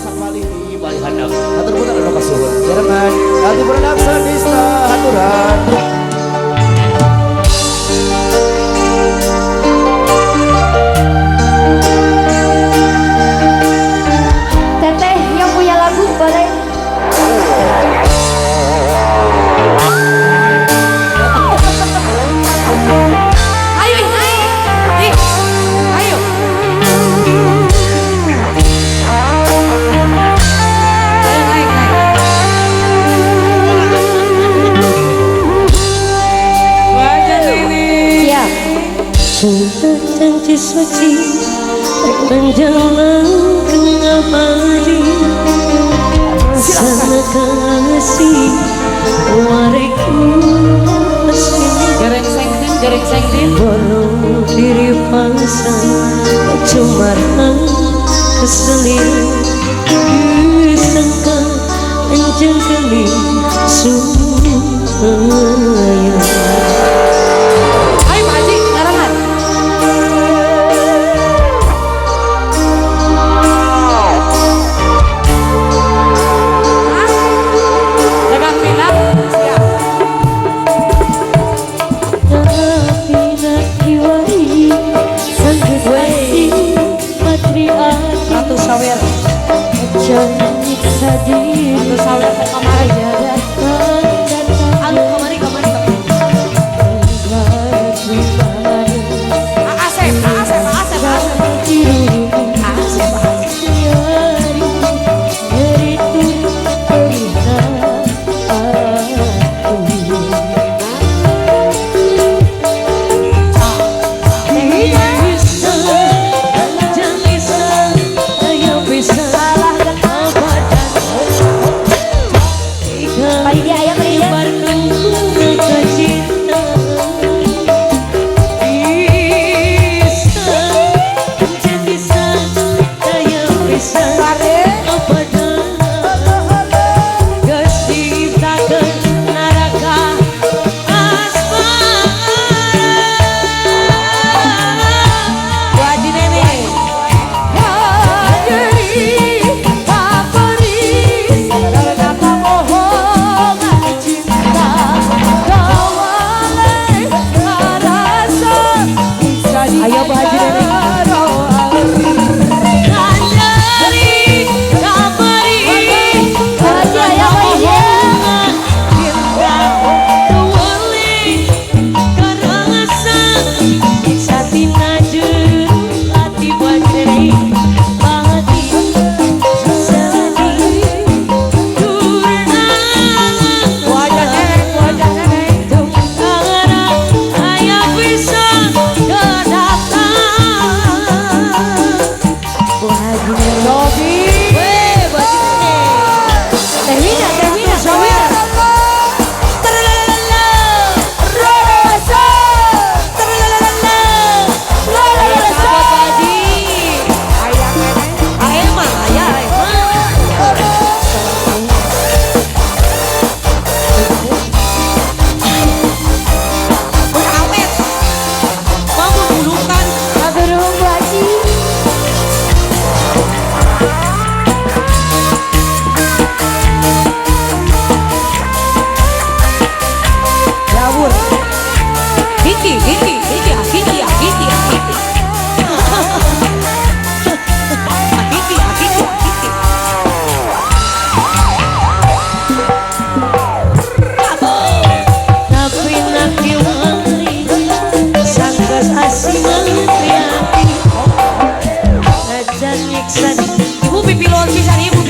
Sapalih di palih handap. Hatur punten anu kasuhun. Jarengan Ati Production Dista haturan. Teteh yang punya lagu boleh. Ayo, ayo, ayo. Ayo naik, naik. Wajah ini. Siap. Cinta janji suci menjelang kengabadi sana kasih wariku Gereng sengtin, gereng sengtin. Bolong diri bangsa cumarang keselir disangka anjing kali sungai. Ayo Pak Haji, ngarangan. Hah? Dagang pinang, siap. Ratu Sawer. Ratu Sawer teh kamari. Anu kamari kamari kamari. Asep, Asep, Asep, Asep. Asep, Asep. Panitia ayam panitia. Bu Haji Nenek. Ayo Bu Haji Nenek. Bu Haji ayo panitia. Bu Haji Nenek, Bu Haji Nenek. Bu Haji Nenek. Sobi. Weh, Bu Haji Nenek. Teh Wina, Teh Wina, Teh Wina. Sahabat Pak Haji. Ayah Nenek. Emang, ayah, emang. Awet. Mau membulukan. Matur nuwun Bu Haji. Jawur. Hiki, hiki, hiki, hiki, hiki, hiki. Hiki, hiki, hiki. Tapi nak diwari sangkas asing priati ajan nyiksa Ibu pipi luar pisan ibu.